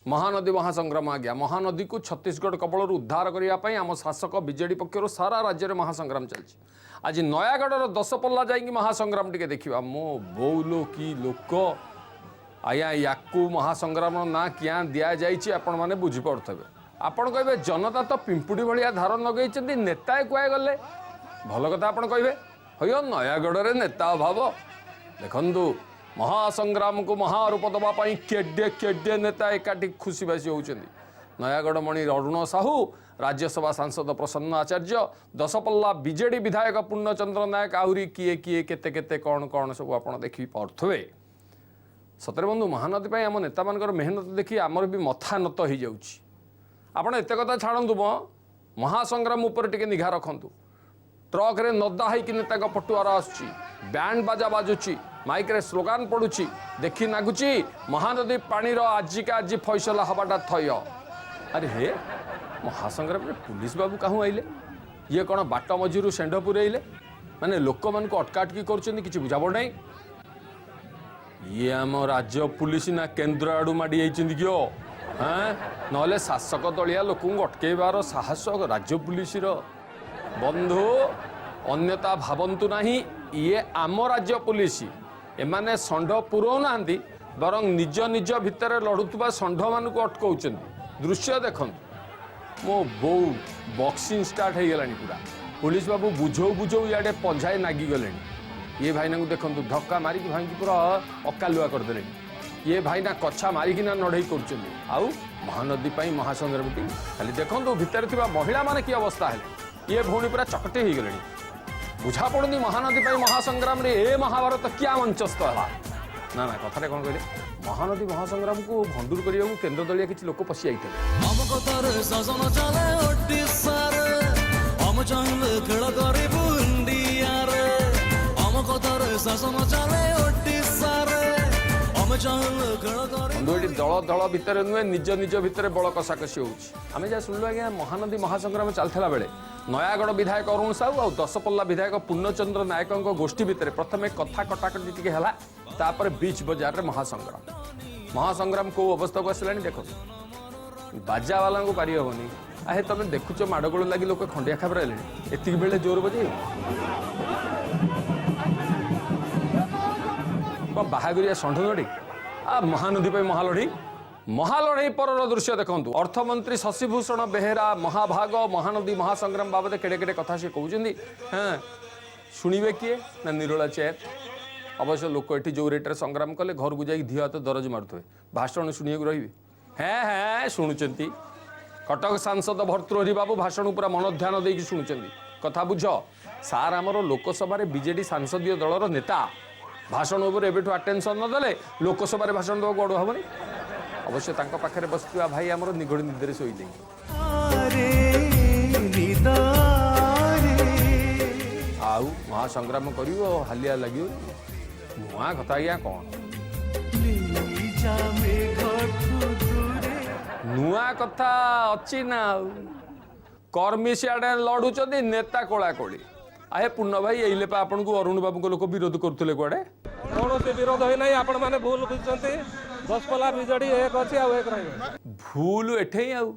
ମହାନଦୀ ମହାସଂଗ୍ରାମ ଆଜ୍ଞା, ମହାନଦୀକୁ ଛତିଶଗଡ଼ କବଳରୁ ଉଦ୍ଧାର କରିବା ପାଇଁ ଆମ ଶାସକ ବିଜେଡି ପକ୍ଷରୁ ସାରା ରାଜ୍ୟରେ ମହାସଂଗ୍ରାମ ଚାଲିଛି। ଆଜି ନୟାଗଡ଼ର ଦଶପଲ୍ଲା ଯାଇକି ମହାସଂଗ୍ରାମ ଟିକେ ଦେଖିବା। ମୋ ବୋଉଲୋ, କି ଲୋକ ଆଜ୍ଞା! ୟାକୁ ମହାସଂଗ୍ରାମର ନାଁ କିଆଁ ଦିଆଯାଇଛି, ଆପଣମାନେ ବୁଝିପାରୁଥିବେ। ଆପଣ କହିବେ, ଜନତା ତ ପିମ୍ପୁଡ଼ି ଭଳିଆ ଧାର ଲଗେଇଛନ୍ତି, ନେତାଏ କୁଆଡ଼େ ଗଲେ? ଭଲ କଥା, ଆପଣ କହିବେ ହଇଓ, ନୟାଗଡ଼ରେ ନେତା ଅଭାବ। ଦେଖନ୍ତୁ, ମହାସଂଗ୍ରାମକୁ ମହାରୂପ ଦେବା ପାଇଁ କେଡେ କେଡେ ନେତା ଏକାଠି ଖୁସିବାସି ହେଉଛନ୍ତି। ନୟାଗଡ଼ ମଣି ଅରୁଣ ସାହୁ, ରାଜ୍ୟସଭା ସାଂସଦ ପ୍ରସନ୍ନ ଆଚାର୍ଯ୍ୟ, ଦଶପଲ୍ଲା ବିଜେଡି ବିଧାୟକ ପୂର୍ଣ୍ଣଚନ୍ଦ୍ର ନାୟକ, ଆହୁରି କିଏ କିଏ, କେତେ କେତେ, କ'ଣ କ'ଣ ସବୁ ଆପଣ ଦେଖିପାରୁଥିବେ। ସତରେ ବନ୍ଧୁ, ମହାନଦୀ ପାଇଁ ଆମ ନେତାମାନଙ୍କର ମେହନତ ଦେଖି ଆମର ବି ମଥା ନତ ହେଇଯାଉଛି। ଆପଣ ଏତେ କଥା ଛାଡ଼ନ୍ତୁ ମ, ମହାସଂଗ୍ରାମ ଉପରେ ଟିକେ ନିଘା ରଖନ୍ତୁ। ଟ୍ରକରେ ନଦା ହେଇକି ନେତାଙ୍କ ପଟୁଆର ଆସୁଛି, ବ୍ୟାଣ୍ଡ ବାଜା ବାଜୁଛି, ମାଇକରେ ସ୍ଲୋଗାନ ପଡ଼ୁଛି। ଦେଖି ନାଗୁଛି ମହାନଦୀ ପାଣିର ଆଜିକା ଆଜି ଫଇସଲା ହବାଟା ଥୟ। ଆରେ ହେ, ମହାସଂଗ୍ରାମରେ ପୁଲିସ ବାବୁ କାହୁଁ ଆଇଲେ? ଇଏ କ'ଣ ବାଟ ମଝିରୁ ଷେଣ୍ଢ ପୁରେଇଲେ? ମାନେ ଲୋକମାନଙ୍କୁ ଅଟକା ଅଟକି କରୁଛନ୍ତି, କିଛି ବୁଝାପଡ଼ୁନାହିଁ। ଇଏ ଆମ ରାଜ୍ୟ ପୁଲିସ ନା କେନ୍ଦ୍ର ଆଡ଼ୁ ମାଡ଼ି ଯାଇଛନ୍ତି କିଓ? ହଁ, ନହେଲେ ଶାସକ ଦଳିଆ ଲୋକଙ୍କୁ ଅଟକେଇବାର ସାହସ ରାଜ୍ୟ ପୁଲିସର? ବନ୍ଧୁ, ଅନ୍ୟତା ଭାବନ୍ତୁ ନାହିଁ, ଇଏ ଆମ ରାଜ୍ୟ ପୁଲିସ। ଏମାନେ ଷଣ୍ଢ ପୁରଉନାହାନ୍ତି, ବରଂ ନିଜ ନିଜ ଭିତରେ ଲଢୁଥିବା ଷଣ୍ଢମାନଙ୍କୁ ଅଟକାଉଛନ୍ତି। ଦୃଶ୍ୟ ଦେଖନ୍ତୁ। ମୋ ବୋଉ, ବକ୍ସିଂ ଷ୍ଟାର୍ଟ ହେଇଗଲାଣି ପୁରା। ପୁଲିସ ବାବୁ ବୁଝଉ ବୁଝଉ ଇଆଡ଼େ ପଞ୍ଝାଏ ନାଗିଗଲେଣି। ଇଏ ଭାଇନାଙ୍କୁ ଦେଖନ୍ତୁ, ଧକ୍କା ମାରିକି ଭାଇକି ପୁରା ଅକାଲୁଆ କରିଦେଲେଣି। ଇଏ ଭାଇନା କଛା ମାରିକିନା ଲଢ଼େଇ କରୁଛନ୍ତି। ଆଉ ମହାନଦୀ ପାଇଁ ମହାସଂଗ୍ରାମଟି ଖାଲି ଦେଖନ୍ତୁ, ଭିତରେ ଥିବା ମହିଳାମାନେ କି ଅବସ୍ଥା ହେଲେ। ଇଏ ଭଉଣୀ ପୁରା ଚକଟି ହେଇଗଲେଣି। ବୁଝା ପଡୁନି ମହାନଦୀ ପାଇଁ ମହାସଂଗ୍ରାମରେ ଏ ମହାଭାରତ କିଆ ମଞ୍ଚସ୍ଥ ହେଲା। ନା ନା, କଥାଟା କ'ଣ କହିଲେ, ମହାନଦୀ ମହାସଂଗ୍ରାମକୁ ଭଣ୍ଡୁର କରିବାକୁ କେନ୍ଦ୍ର ଦଳିଆ କିଛି ଲୋକ ପଶି ଯାଇଥିଲେ। ଆମ କଥାରେ ଶାସନ ଚାଲେ ଓଡ଼ିଶାରେ, ଆମେ ଚାହିଁଲେ ଖେଳ କରିବୁ ଇଣ୍ଡିଆରେ। ଆମ କଥାରେ ଶାସନ ଚାଲେ ଓଡ଼ିଶାରେ, ଆମେ ଚାହିଁଲେ ଖେଳ କରିବୁ। ବନ୍ଧୁ, ଏଠି ଦଳ ଦଳ ଭିତରେ ନୁହେଁ, ନିଜ ନିଜ ଭିତରେ ବଳ କଷାକଷି ହେଉଛି। ଆମେ ଯାହା ଶୁଣିଲୁ ଆଜ୍ଞା, ମହାନଦୀ ମହାସଂଗ୍ରାମ ଚାଲିଥିଲା ବେଳେ ନୟାଗଡ଼ ବିଧାୟକ ଅରୁଣ ସାହୁ ଆଉ ଦଶପଲ୍ଲା ବିଧାୟକ ପୂର୍ଣ୍ଣଚନ୍ଦ୍ର ନାୟକଙ୍କ ଗୋଷ୍ଠୀ ଭିତରେ ପ୍ରଥମେ କଥା କଟାକଟି ଟିକେ ହେଲା, ତାପରେ ବିଚ୍ ବଜାରରେ ମହାସଂଗ୍ରାମ। ମହାସଂଗ୍ରାମ କୋଉ ଅବସ୍ଥାକୁ ଆସିଲାଣି ଦେଖନ୍ତୁ। ବାଜାବାଲାଙ୍କୁ ପାରି ହବନି। ଆହେ, ତମେ ଦେଖୁଛ, ମାଡ଼ଗୋଳ ଲାଗି ଲୋକ ଖଣ୍ଡିଆ ଖାବରା ହେଲେଣି, ଏତିକି ବେଳେ ଜୋର ବଜେଇବ? କଣ ବାହାଘରିଆ ଷଣ୍ଢ ନଢ଼େଇ? ଆ ମହାନଦୀ ପାଇଁ ମହାଲଢ଼େଇ। ମହାଲଢ଼େଇ ପରର ଦୃଶ୍ୟ ଦେଖନ୍ତୁ। ଅର୍ଥମନ୍ତ୍ରୀ ଶଶିଭୂଷଣ ବେହେରା ମହାଭାଗ ମହାନଦୀ ମହାସଂଗ୍ରାମ ବାବଦରେ କେଡ଼େ କେଡ଼େ କଥା ସେ କହୁଛନ୍ତି। ହଁ, ଶୁଣିବେ କିଏ ନା ନିରୋଳା ଚେୟାର। ଅବଶ୍ୟ ଲୋକ ଏଠି ଯେଉଁ ରେଟ୍ରେ ସଂଗ୍ରାମ କଲେ, ଘରକୁ ଯାଇକି ଧିଅ ହାତ ଦରଜ ମାରୁଥିବେ, ଭାଷଣ ଶୁଣିବାକୁ ରହିବେ? ହେଁ ହେଁ, ଶୁଣୁଛନ୍ତି। କଟକ ସାଂସଦ ଭର୍ତ୍ତୃହରି ବାବୁ ଭାଷଣ ପୁରା ମନ ଧ୍ୟାନ ଦେଇକି ଶୁଣୁଛନ୍ତି। କଥା ବୁଝ ସାର୍, ଆମର ଲୋକସଭାରେ ବିଜେଡି ସାଂସଦୀୟ ଦଳର ନେତା, ଭାଷଣ ଉପରେ ଏବେଠୁ ଆଟେନସନ୍ ନ ଦେଲେ ଲୋକସଭାରେ ଭାଷଣ ଦେବାକୁ ଅଡ଼ୁଆ ହେବନି? ଅବଶ୍ୟ ତାଙ୍କ ପାଖରେ ବସିଥିବା ଭାଇ ଆମର ନିଘୋଡ଼ି ନିଦରେ ଶୋଇଲେଣି। ନିଦାରେ। ଆଉ ମହାସଂଗ୍ରାମ କରିବ, ହାଲିଆ ଲାଗିବ? ନୂଆ କଥା ଆଜ୍ଞା କ'ଣ? ନେଇଯା ମେଘଠୁ ଦୂରେ। ନୂଆ କଥା ଅଛି ନା ଆଉ? କର୍ମୀ ସିଆଡ଼େ ଲଢୁଛନ୍ତି, ନେତା କୋଳାକୋଳି। ଆହେ ପୂର୍ଣ୍ଣ ଭାଇ, ଏଇଲେ ପା ଆପଣଙ୍କୁ ଅରୁଣ ବାବୁଙ୍କ ଲୋକ ବିରୋଧ କରୁଥିଲେ କୁଆଡ଼େ? କୌଣସି ବିରୋଧ ହୋଇନାହିଁ, ଆପଣମାନେ ଭୁଲ ବୁଝୁଛନ୍ତି। ଦଶପଲ୍ଲା ବିଜେଡି ଏକ ଅଛି ଆଉ ଏକ ରହିବ। ଭୁଲ ଏଠେଇ ଆଉ।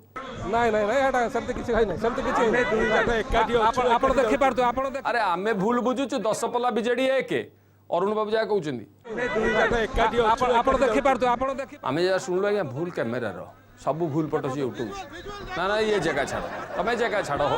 ନାଇଁ ନାଇଁ ନାଇଁ, ଏଇଟା ସେମିତି କିଛି ହେଇନାହିଁ, ସେମିତି କିଛି ହେଇନାହିଁ। ଆପଣ ଦେଖିପାରୁଥିବେ, ଆପଣ ଆରେ, ଆମେ ଭୁଲ ବୁଝୁଛୁ? ଦଶପଲ୍ଲା ବିଜେଡି ଏକ, ଅରୁଣ ବାବୁ ଯାହା କହୁଛନ୍ତି। ଆପଣ ଦେଖିପାରୁଥିବେ, ଆପଣ ଦେଖି ଆମେ ଯାହା ଶୁଣିଲୁ ଆଜ୍ଞା, ଭୁଲ କ୍ୟାମେରାର ସବୁ ଭୁଲ ପଟ ସିଏ ଉଠଉଛି। ନା ନା, ଇଏ ଜାଗା ଛାଡ଼, ତମେ ଜାଗା ଛାଡ଼ ହୋ।